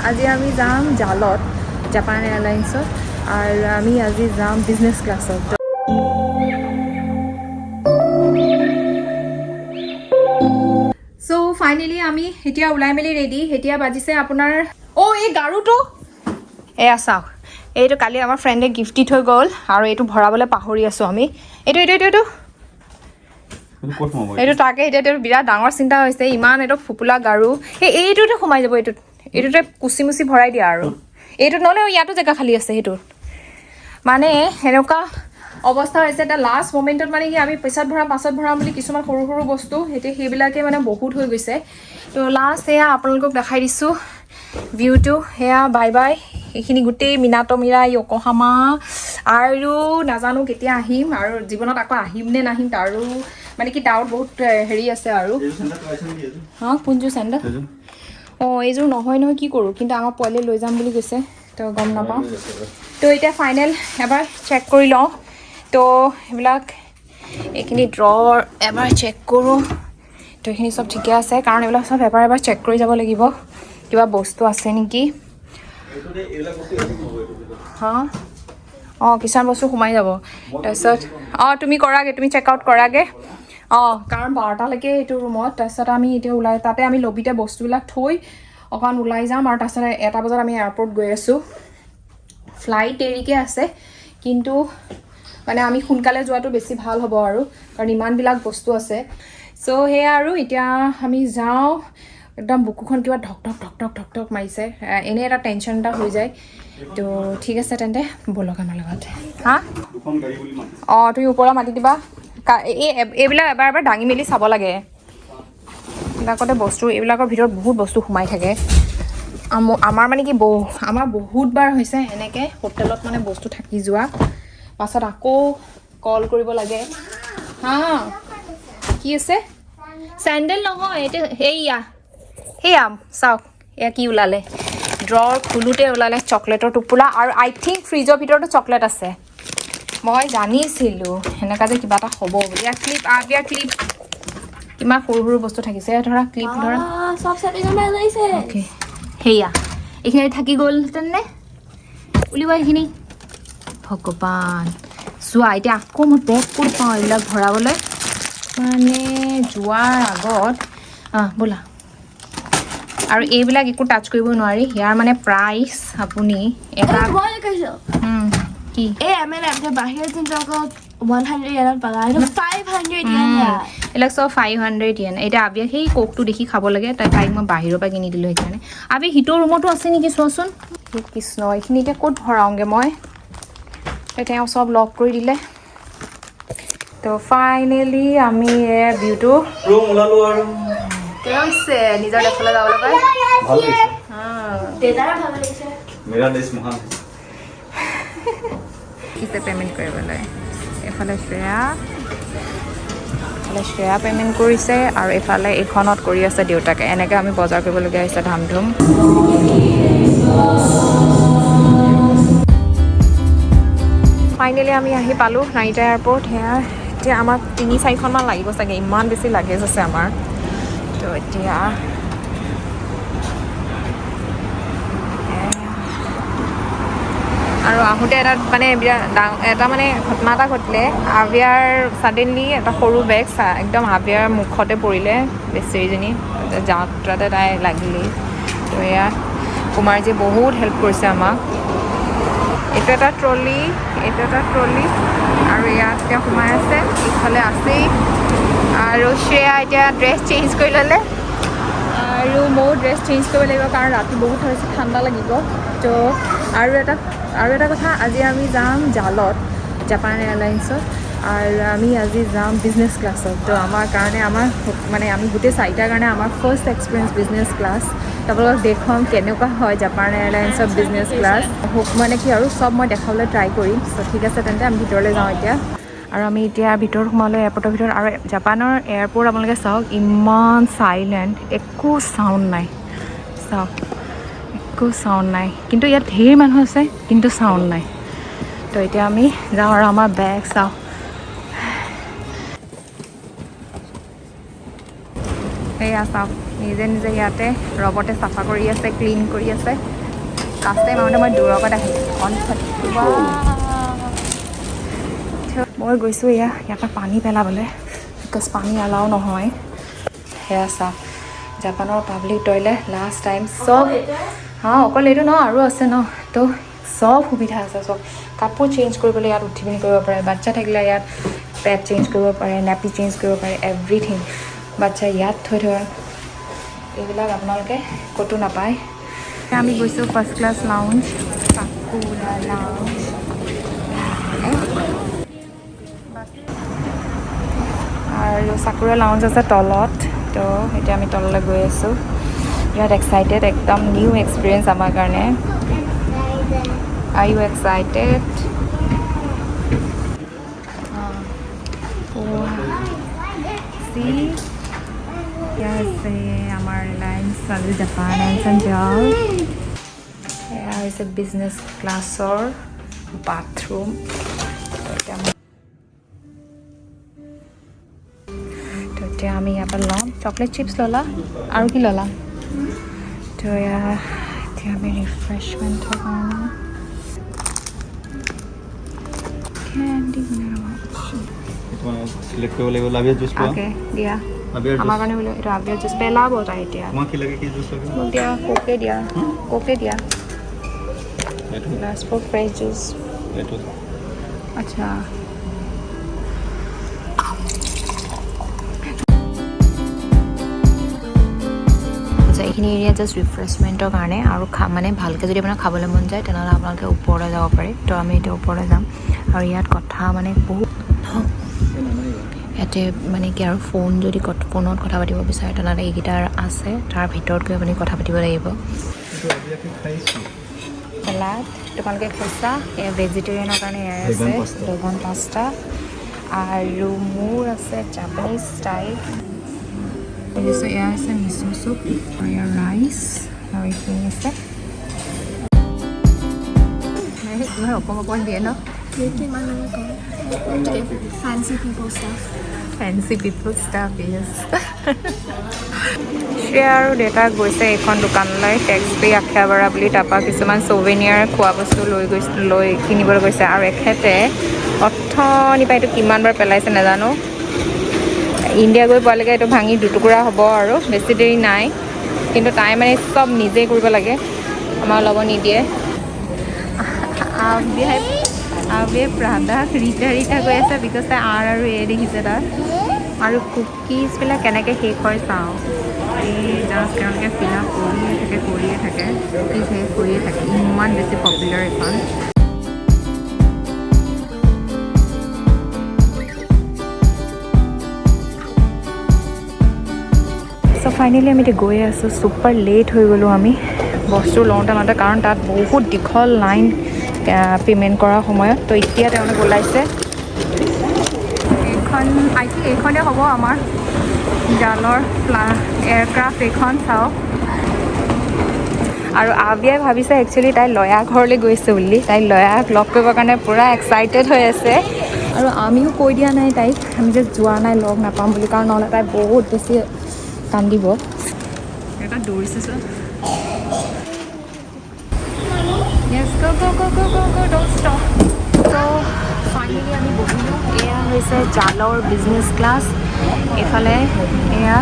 আজি আমি যাম জালত, জাপান এয়াৰলাইন্সত, আৰু আমি আজি যাম বিজনেছ ক্লাছত। চ' ফাইনেলি আমি এতিয়া ওলাই মেলি ৰেডি। এতিয়া বাজিছে আপোনাৰ, অ' এই গাৰুটো এয়া চাওক, এইটো কালি আমাৰ ফ্ৰেণ্ডে গিফ্ট দি থৈ গ'ল আৰু এইটো ভৰাবলৈ পাহৰি আছোঁ আমি। এইটো এইটো এইটো এইটো এইটো তাকে এতিয়া এইটো বিৰাট ডাঙৰ চিন্তা হৈছে। ইমান এইটো ফোপোলা গাৰু, সেই এইটোতে সোমাই যাব। এইটোত এইটোতে কুচি মুচি ভৰাই দিয়া আৰু এইটোত নহ'লে ইয়াতো জেগা খালী আছে সেইটোত। মানে সেনেকুৱা অৱস্থা হৈছে এটা লাষ্ট মমেণ্টত, মানে কি আমি পিছত ভৰাম পাছত ভৰাম বুলি কিছুমান সৰু সৰু বস্তু এতিয়া সেইবিলাকে মানে বহুত হৈ গৈছে। তো লাষ্ট এয়া আপোনালোকক দেখাই দিছোঁ ভিউটো। সেয়া বাই বাই, এইখিনি গোটেই মিনাটমিৰা, য়কহামা। আৰু নাজানো কেতিয়া আহিম আৰু জীৱনত আকৌ আহিম নে নাহিম তাৰো মানে কি ডাউট বহুত হেৰি আছে আৰু। হা, কোনযোৰ চেণ্ডেল? অঁ, এইযোৰ নহয় নহয়, কি কৰোঁ? কিন্তু আমাৰ পোৱালিয়ে লৈ যাম বুলি কৈছে, তো গম নাপাওঁ। তো এতিয়া ফাইনেল এবাৰ চেক কৰি লওঁ। তো এইবিলাক এইখিনি ড্ৰৰ এবাৰ চেক কৰোঁ। তো এইখিনি চব ঠিকে আছে, কাৰণ এইবিলাক চব এবাৰ এবাৰ চেক কৰি যাব লাগিব, কিবা বস্তু আছে নেকি। হা, অঁ, কিছুমান বস্তু সোমাই যাব। তাৰপিছত অঁ, তুমি কৰাগে, তুমি চেক আউট কৰাগে। অঁ, কাৰণ 12টালৈকে এইটো ৰুমত। তাৰপিছত আমি এতিয়া ওলাই তাতে আমি লবিতে বস্তুবিলাক থৈ অকণমান ওলাই যাম আৰু তাৰপিছত 1টা বজাত আমি এয়াৰপৰ্ট গৈ আছোঁ। ফ্লাইট দেৰিকৈ আছে, কিন্তু মানে আমি সোনকালে যোৱাটো বেছি ভাল হ'ব আৰু, কাৰণ ইমানবিলাক বস্তু আছে। চ' সেয়া আৰু এতিয়া আমি যাওঁ। একদম বুকুখন কিবা ধক ধক ধক ধক ধক ধক মাৰিছে, এনেই এটা টেনশ্যন এটা হৈ যায়। তো ঠিক আছে তেন্তে, ব'লক আমাৰ লগত। হা, অঁ, তুমি ওপৰত মাতি দিবা। এই এইবিলাক এবাৰ এবাৰ দাঙি মেলি চাব লাগে। এইবিলাকতে বস্তু, এইবিলাকৰ ভিতৰত বহুত বস্তু সোমাই থাকে। আমাৰ মানে কি আমাৰ বহুতবাৰ হৈছে এনেকৈ হোটেলত মানে বস্তু থাকি যোৱা, পাছত আকৌ কল কৰিব লাগে। হা, কি আছে? চেণ্ডেল নহয় এইটো। সেয়া সেয়া চাওক, এয়া কি ওলালে। ড্ৰৰ খোলোতে ওলালে চকলেটৰ টোপোলা আৰু আই থিংক ফ্ৰিজৰ ভিতৰতো চকলেট আছে। মই জানিছিলোঁ সেনেকুৱা যে কিবা এটা হ'ব বুলি। ইয়াৰ ক্লিপ, ইয়াৰ ক্লিপ, কিমান সৰু সৰু বস্তু থাকিছে। ধৰা ক্লিপ ধৰা। চব চাবি জমা লাগিছে। অ'কে, সেয়া এইখিনি থাকি গ'লহেঁতেন নে? উলিওৱা এইখিনি। ভগৱান, চোৱা, এতিয়া আকৌ মই বেগ ক'ত পাওঁ এইবিলাক ভৰাবলৈ? মানে যোৱাৰ আগত ব'লা। আৰু এইবিলাক একো টাচ কৰিব নোৱাৰি। ইয়াৰ মানে প্ৰাইচ আপুনি এটা মই দেখাইছো। কি? এই M&M বাহিৰত যোনটো আকৌ 100 য়েনত পালা, এইটো 500 য়েন ইয়াত। এইবিলাক চব 500 য়েন। এতিয়া আবিয়ে সেই কোকটো দেখি খাব লাগে, তাইক মই বাহিৰৰ পৰা কিনি দিলোঁ সেইকাৰণে। আবি, সিটোৰ ৰুমতো আছে নেকি চোৱাচোন। হে কৃষ্ণ, এইখিনি এতিয়া ক'ত ভৰাওঁগৈ মই? তেওঁ চব লক কৰি দিলে। তো ফাইনেলি আমি এই ভিউটো ৰুম ওলালো আৰু। হৈছে নিজৰ দেশলৈ যাবলৈ পাই। ভাল লাগিছে। দেউতাৰে ভাল লাগিছে। मेरा देश महान। পিছে পে'মেণ্ট কৰিবলৈ এইফালে শ্ৰেয়া, এইফালে শ্ৰেয়া পে'মেণ্ট কৰিছে আৰু এইফালে এইখনত কৰি আছে দেউতাকে। এনেকৈ আমি বজাৰ কৰিবলগীয়া হৈছে ধাম ধুম। ফাইনেলি আমি আহি পালোঁ নাৰিটা এয়াৰপৰ্ট। সেয়া এতিয়া আমাক তিনি চাৰিখনমান লাগিব চাগে, ইমান বেছি লাগেজ আছে আমাৰ। তো এতিয়া আৰু আহোঁতে এটা মানে বিৰাট এটা মানে ঘটনা এটা ঘটিলে। আভিয়াৰ ছাডেনলি এটা সৰু বেগ একদম আভিয়াৰ মুখতে পৰিলে। বেচেৰীজনী যাত্ৰাতে তাই লাগিলেই। তো এয়া কুমাৰজীয়ে বহুত হেল্প কৰিছে আমাক। এইটো এটা ট্ৰলি, এইটো এটা ট্ৰলি আৰু ইয়াত এতিয়া সোমাই আছে, ইফালে আছেই। আৰু শ্ৰেয়া এতিয়া ড্ৰেছ চেঞ্জ কৰি ল'লে আৰু ময়ো ড্ৰেছ চেঞ্জ কৰিব লাগিব, কাৰণ ৰাতি বহুত হৈছে, ঠাণ্ডা লাগিব। তো আৰু এটা কথা, আজি আমি যাম জালত, জাপান এয়াৰলাইন্সত, আৰু আমি আজি যাম বিজনেছ ক্লাছত। তো আমাৰ কাৰণে, আমাৰ মানে আমি গোটেই চাৰিটাৰ কাৰণে আমাৰ ফাৰ্ষ্ট এক্সপিৰিয়েঞ্চ বিজনেছ ক্লাছ। আপোনালোকক দেখুৱাম কেনেকুৱা হয় জাপান এয়াৰলাইন্সৰ বিজনেছ ক্লাছ। হোপ মানে কি আৰু চব মই দেখাবলৈ ট্ৰাই কৰিম। চ' ঠিক আছে তেন্তে, আমি ভিতৰলৈ যাওঁ এতিয়া। আৰু আমি এতিয়া ভিতৰত সোমালোঁ এয়াৰপৰ্টৰ ভিতৰত। আৰু জাপানৰ এয়াৰপৰ্ট আপোনালোকে চাওক, ইমান চাইলেণ্ট, একো চাউণ্ড নাই। চাওক, একো চাউণ্ড নাই, কিন্তু ইয়াত ঢেৰ মানুহ আছে, কিন্তু চাউণ্ড নাই। তো এতিয়া আমি যাওঁ আৰু আমাৰ বেগ চাওঁ। এয়া এয়া চাওক, নিজে নিজে ইয়াতে ৰবটে চাফা কৰি আছে, ক্লিন কৰি আছে। লাষ্ট টাইম আহোঁতে মই দূৰৰ পৰা আহিছোঁ। মই গৈছোঁ এয়া ইয়াৰ পৰা পানী পেলাবলৈ, because পানী এলাও নহয়। সেয়া চাওক, জাপানৰ পাব্লিক টয়লেট। লাষ্ট টাইম চব, হা, অকল এইটো নহয়, আৰু আছে ন। তো চব সুবিধা আছে, চব কাপোৰ চেঞ্জ কৰিবলৈ ইয়াত উঠি পিনি কৰিব পাৰে। বাচ্ছা থাকিলে ইয়াত পেড চেঞ্জ কৰিব পাৰে, নেপি চেঞ্জ কৰিব পাৰে, এভৰিথিং। বাচ্ছা ইয়াত থৈ থৈ, এইবিলাক আপোনালোকে ক'তো নাপায়। আমি গৈছোঁ first class lounge, Chakura lounge. আৰু চাকুৰা লাউঞ্জ আছে তলত। তো এতিয়া আমি তললৈ গৈ আছোঁ। বিৰাট এক্সাইটেড, একদম নিউ এক্সপিৰিয়েঞ্চ আমাৰ কাৰণে। Are you excited? See, আছে আমাৰ ৰিলায়েন্স আৰু জাপান এণ্ড জাল। এয়া হৈছে বিজনেছ ক্লাছৰ বাথৰুম। তো এতিয়া আমি ইয়াৰ পৰা ল'ম। চকলেট চিপছ ল'লা আৰু কি ল'লা? তো এয়া এতিয়া আমি ৰিফ্ৰেছমেণ্টৰ কাৰণে কেণ্ডি। চিলেক্ট কৰিব লাগিব। লাভিয়া জুচ লোৱা। অ'কে, দিয়া। লাভিয়াৰ আমাৰ জুচ। কাৰণে বোলে এইটো আবিয়াৰ জুচ পেলাব তাই এতিয়া। তোমাক কি লাগে, কি জুচ লাগে? মোক দিয়া, কোকে দিয়া, কোকে দিয়া। এইটো। Last for fresh juice. এইটো। আচ্ছা। আচ্ছা, এইখিনি এৰিয়া জাষ্ট ৰিফ্ৰেছমেণ্টৰ কাৰণে আৰু মানে ভালকৈ যদি আপোনাৰ খাবলৈ মন যায়, তেনেহ'লে আপোনালোকে ওপৰলৈ যাব পাৰে। তো আমি এতিয়া ওপৰলৈ যাম। আৰু ইয়াত কথা মানে বহুত ইয়াতে মানে কি আৰু ফোন যদি ফোনত কথা পাতিব বিচাৰে, তেনেহ'লে এইকেইটা আছে, তাৰ ভিতৰত গৈ আপুনি কথা পাতিব লাগিব। এইটো আবিয়াকে খাইছোঁ। চালাড তোমালোকে খাইছা। এয়া ভেজিটেৰিয়ানৰ কাৰণে এয়াই আছে। Vegan pasta. Vegan pasta. আৰু মোৰ আছে জাপানিজ ষ্টাইল। এয়া হৈছে মিচো চুপ আৰু ইয়াৰ ৰাইচ আৰু এইখিনি আছে। ইমান অকণ অকণ দিয়ে ন। Fancy people stuff. Fancy people stuff, yes. Shreya আৰু দেউতাক গৈছে এইখন দোকানলৈ, টেক্স ফ্ৰী আখিয়াবাৰা বুলি। তাৰপৰা কিছুমান চৌভেনিয়াৰ খোৱা বস্তু লৈ গৈছে, লৈ কিনিবলৈ গৈছে। আৰু এখেতে অথনিৰ পৰা এইটো কিমান বাৰ পেলাইছে নাজানো। ইণ্ডিয়া গৈ পোৱালৈকে এইটো ভাঙি দুটুকুৰা হ'ব আৰু বেছি দেৰি নাই। কিন্তু তাই মানে চব নিজেই কৰিব লাগে, আমাক ল'ব নিদিয়ে। আবিয়াই আবিয়ে প্ৰাদাক ৰীতা ৰীতা গৈ আছে, because তাই আৰ আৰু এ দেখিছে তাত। আৰু কুকিজবিলাক কেনেকৈ শেষ হয় চাওঁ। এই জাষ্ট তেওঁলোকে ফিল আপ কৰিয়ে থাকে, কৰিয়ে থাকে, কুকিজ শেষ কৰিয়ে থাকে। ইমান বেছি পপুলাৰ এইখন। চ' ফাইনেলি আমি এতিয়া গৈ আছোঁ। ছুপাৰ লেট হৈ গ'লোঁ আমি বস্তু লওঁতে মাতে, কাৰণ তাত বহুত দীঘল লাইন পে'মেণ্ট কৰাৰ সময়ত। তো এতিয়া তেওঁলোক ওলাইছে। এইখন আই থিংক এইখনে হ'ব আমাৰ জালৰ এয়াৰক্ৰাফ্ট। এইখন চাওক। আৰু আবিয়াই ভাবিছে একচুৱেলি তাই লয়া ঘৰলৈ গৈছে বুলি। তাই লয়াক লগ কৰিবৰ কাৰণে পূৰা এক্সাইটেড হৈ আছে। আৰু আমিও কৈ দিয়া নাই তাইক আমি যে যোৱা নাই, লগ নাপাম বুলি, কাৰণ নহ'লে তাই বহুত বেছি কান্দিব। এটা দৌৰিছে চোৱা। Yes, go, go, go, go, go, go, don't stop. So, finally আমি বহিলোঁ। এয়া হৈছে জালৰ বিজনেছ ক্লাছ। এইফালে এয়া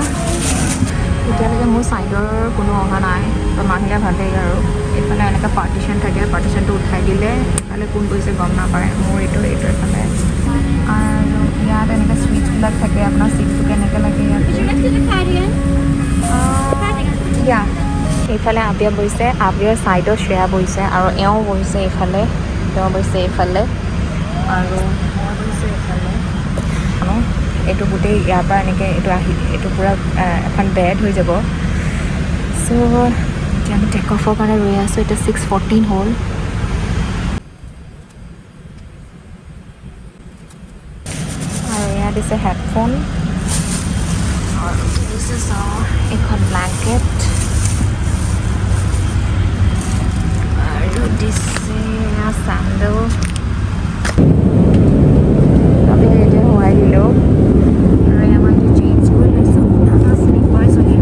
এতিয়ালৈকে মোৰ ছাইডৰ কোনো অহা নাই, তো নাহিলে ভালেই। আৰু এইফালে এনেকৈ পাৰ্টিশ্যন থাকে, পাৰ্টিশ্যনটো উঠাই দিলে এইফালে কোন গৈছে গম নাপায়। মোৰ এইটো এইফালে। আৰু ইয়াত এনেকৈ চুইচবিলাক থাকে, আপোনাৰ চিটটো কেনেকৈ লাগে ইয়াত। Would you like to the cardigan? ইয়া, এইফালে আবিয়া বহিছে, আবিয়াৰ ছাইডত শ্ৰেয়া বহিছে আৰু এওঁ বহিছে এইফালে, তেওঁ বহিছে এইফালে আৰু মই বহিছোঁ এইফালে। আৰু এইটো গোটেই ইয়াৰ পৰা এনেকৈ এইটো আহি এইটো পূৰা এখন বেড হৈ যাব। চ' এতিয়া আমি টেক অফৰ কাৰণে ৰৈ আছোঁ। এতিয়া 6:14 হ'ল। আৰু এয়া দিছে হেডফোন আৰু দিছে চাওঁ এখন ব্লেংকেট আৰু দিছে এয়া চেণ্ডেল। আমি এতিয়া সোমাই দিলোঁ আৰু এয়া মই এতিয়া চেঞ্জ কৰি লৈছোঁ। শ্লিপাৰ চলি।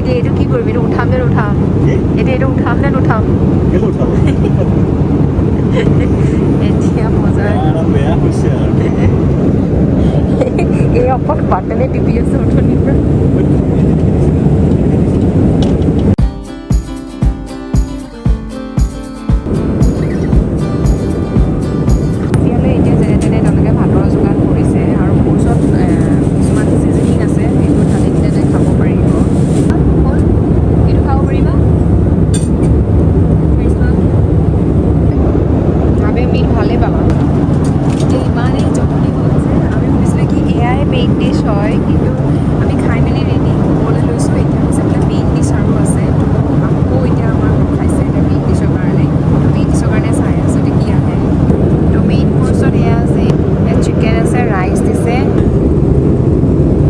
এতিয়া এইটো কি কৰিম? এইটো উঠাম নে নুঠাম? এতিয়া এইটো উঠাম নে নুঠাম? কেলৈ উঠাব? এতিয়া মজা। বেয়া হৈছে আৰু। এই অকল বাটনে টিপি আছে উঠনিৰ পৰা। এতিয়ালৈ এতিয়া যেনে তেনে তেওঁলোকে ভাতৰ যোগান কৰিছে আৰু কোৰ্চত কিছুমান চিজনিং আছে, সেইবোৰ ঢালি দিলে তাই খাব পাৰিব। হ'ল, এইটো খাব পাৰিবা। আমি মিট ভালেই পাবা। এতিয়া ইমানেই জমনি হ'ল যে আমি ভাবিছিলোঁ কি এয়াই মেইন ডিছ হয়, কিন্তু আমি খাই মেলি ৰেডি হ'বলৈ লৈছোঁ, এতিয়া হৈছে বোলে মেইন ডিছ আৰু আছে। তো আকৌ এতিয়া আমাক ৰখাইছে এতিয়া মেইন ডিছৰ কাৰণে। তো মেইন ডিছৰ কাৰণে চাই আছোঁ এতিয়া কি আহে। তো মেইন কৰ্চত এয়া আছে, ইয়াত চিকেন আছে, ৰাইচ দিছে।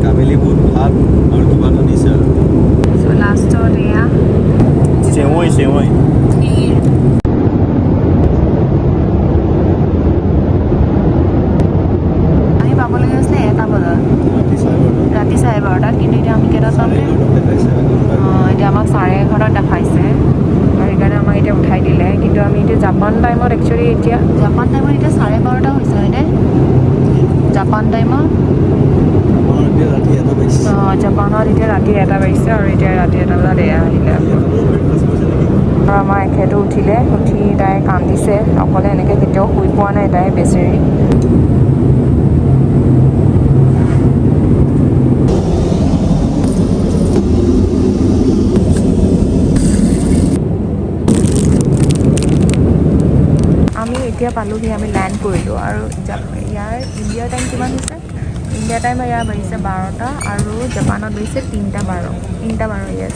কাবেলি বুট, ভাত আৰু কিবা এটা দিছে আৰু। চ' লাষ্টত এয়া চেৱৈ, চেৱৈ। খীৰ। আমি পাবলগীয়া হৈছিলে 1টা বজাত। ৰাতি 12:30। ৰাতি 12:30টাত, কিন্তু এতিয়া আমি কেইটাত পামগৈ? 11:30ত দেখাইছে, 11। অঁ, এতিয়া আমাক 11:30ত দেখাইছে আৰু সেইকাৰণে আমাক এতিয়া উঠাই দিলে। কিন্তু আমি এতিয়া জাপান টাইমত একচুৱেলি এতিয়া জাপান টাইমত এতিয়া 12:30 হৈছে, হয়নে? জাপান টাইমত। আমাৰ এতিয়া ৰাতি 1টা বাজিছে। অঁ, জাপানত এতিয়া ৰাতি 1টা বাজিছে আৰু এতিয়া ৰাতি 1টা বজাত এয়া আহিলে। ব্ৰেকফাষ্ট কৰিছে নেকি? আৰু আমাৰ এখেতো উঠিলে, উঠি তাই কান্দিছে। অকলে এনেকৈ কেতিয়াও শুই পোৱা নাই তাই বেচেৰি। আমি এতিয়া পালোহি, আমি লেণ্ড কৰিলোঁ আৰু ইয়াৰ ইণ্ডিয়া টাইম কিমান হৈছে? ইণ্ডিয়া টাইম ইয়াৰ বাজিছে 12টা আৰু জাপানত বাজিছে 3টা 12, 3টা 12, য়েছ।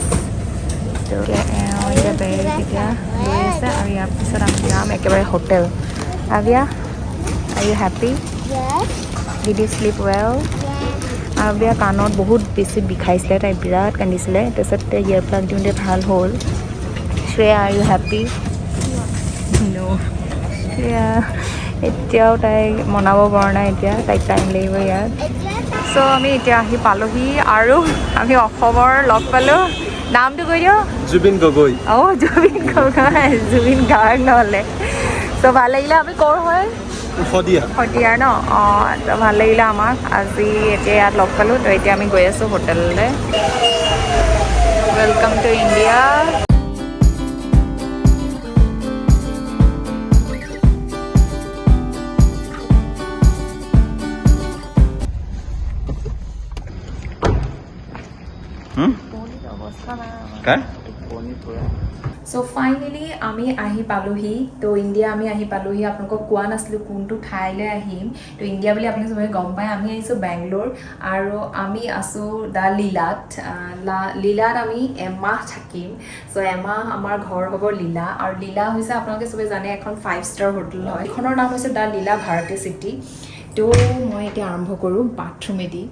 তো এওঁ এতিয়া বেগ এতিয়া লৈ আছে আৰু ইয়াৰ পিছত আমি যাম একেবাৰে hotel. Avya, are you happy? Yes. Did you sleep well? Avya কাণত বহুত বেছি বিষাইছিলে, তাই বিৰাট কান্দিছিলে। তাৰপিছত ইয়েৰ প্লাগ দিওঁতে ভাল হ'ল। Shreya, are you happy? No. Shreya এতিয়াও তাইক মনাব পৰা নাই, এতিয়া তাইক টাইম লাগিব ইয়াত। চ' আমি এতিয়া আহি পালোহি আৰু আমি অসমৰ লগ পালোঁ। নামটো কৈ দিয়ক। জুবিন গগৈ। অঁ, জুবিন গগৈ, জুবিন গাৰ্গ নহ'লে। চ' ভাল লাগিলে। আমি ক'ৰ হয়? শদিয়া। শদিয়াৰ ন? অঁ, তো ভাল লাগিলে আমাক আজি এতিয়া ইয়াত লগ পালোঁ। তো এতিয়া আমি গৈ আছোঁ হোটেললৈ। Welcome to India. অৱস্থা নাই আমাৰ। কাৰ? চ' ফাইনেলি আমি আহি পালোহি। তো ইণ্ডিয়া আমি আহি পালোহি। আপোনালোকক কোৱা নাছিলোঁ কোনটো ঠাইলৈ আহিম। তো ইণ্ডিয়া বুলি আপুনি চবেই গম পায়। আমি আহিছোঁ বেংগলোৰ আৰু আমি আছোঁ the লীলাত। লীলাত আমি এমাহ থাকিম। চ' এমাহ আমাৰ ঘৰ হ'ব লীলা। আৰু লীলা হৈছে, আপোনালোকে চবেই জানে, এখন 5 ষ্টাৰ হোটেল হয়। এইখনৰ নাম হৈছে the Leela Bharati city. তো মই এতিয়া আৰম্ভ কৰোঁ বাথৰুমেদি।